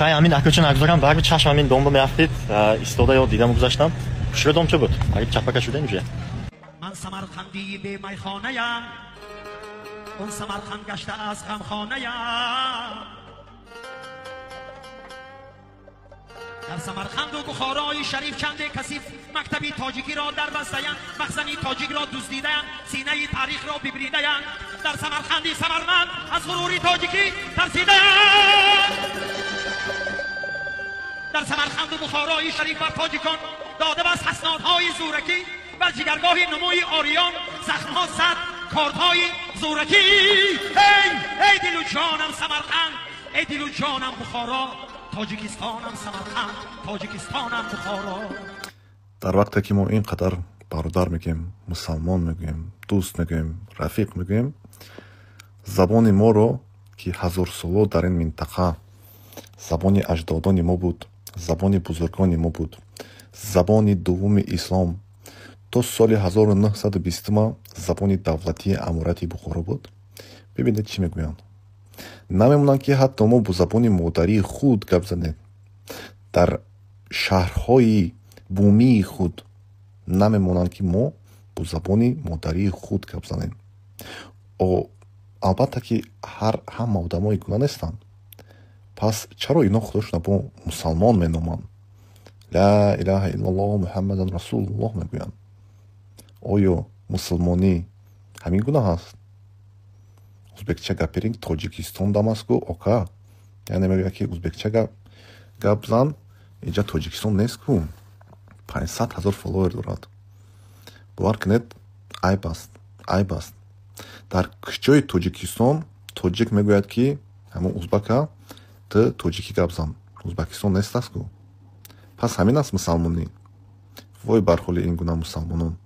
Кай ҳамин акоча нагузарам, барби чашм ҳамин домба меафтид, истода ё дидаму гузаштам. Хушро домча буд, қариб чапака шудем уже. Ман самарқандии бемайхонаям, он Самарқанд гашта аз ғамхонаям. Дар Самарқанду Бухорои шариф чанде касиф мактаби тоҷикиро дарбастаянд, махзани тоҷикро дуздидаянд, синаи таърихро бибридаянд. Дар Самарқанди самарманд аз ғурури тоҷикӣ тарсидаянд. Дар Самарқанду Бухорои шариф бар тоҷикон дода бас ҳаснодҳои зӯракӣ, бар ҷигаргоҳи нумӯи ориён захмҳо зад кордҳои зӯракӣ. Эй, эй дилу ҷонам Самарқанд, эй дилу ҷонам Бухоро, Тоҷикистонам Самарқанд, Тоҷикистонам Бухоро. Дар вақте ки мо ин қадар бародар мегӯем, мусалмон мегӯем, дӯст мегӯем, рафиқ мегӯем, забони моро, ки ҳазорсоло дар ин минтақа забони аҷдодони мо буд, забони бузургони мо буд, забони дуввуми ислом, то соли 1920 забони давлатии аморати Бухоро буд. Бибинед, чӣ мегӯянд. Намемонанд, ки ҳатто мо бо забони модарии худ гап занем. Дар шаҳрҳои бумии худ намемонанд, ки мо бо забони модарии худ гап занем. Албатта, ки ҳар ҳама одамои гуна нестанд. Пас чаро ино худошона бо мусалмон меноманд, ла илаҳа иллаллоҳ, муҳаммадан расулуллоҳ мегӯянд? Оё мусулмонӣ ҳамин гуна ҳаст? Узбекча гапиринг Тоҷикистон дамастку, ока. Яъне мегӯяд, ки узбекча гап зан, инҷа Тоҷикистон нест ку. 500 000 фолловер дорад. Бовар кунед, айб аст, айб аст. Дар куҷои Тоҷикистон тоҷик мегӯяд, ки ҳамон узбака ту тоҷикӣ гап зан, Узбакистон нест аст ку? Пас ҳамин аст мусалмонӣ? Вой бар ҳоли ин гуна мусалмонон.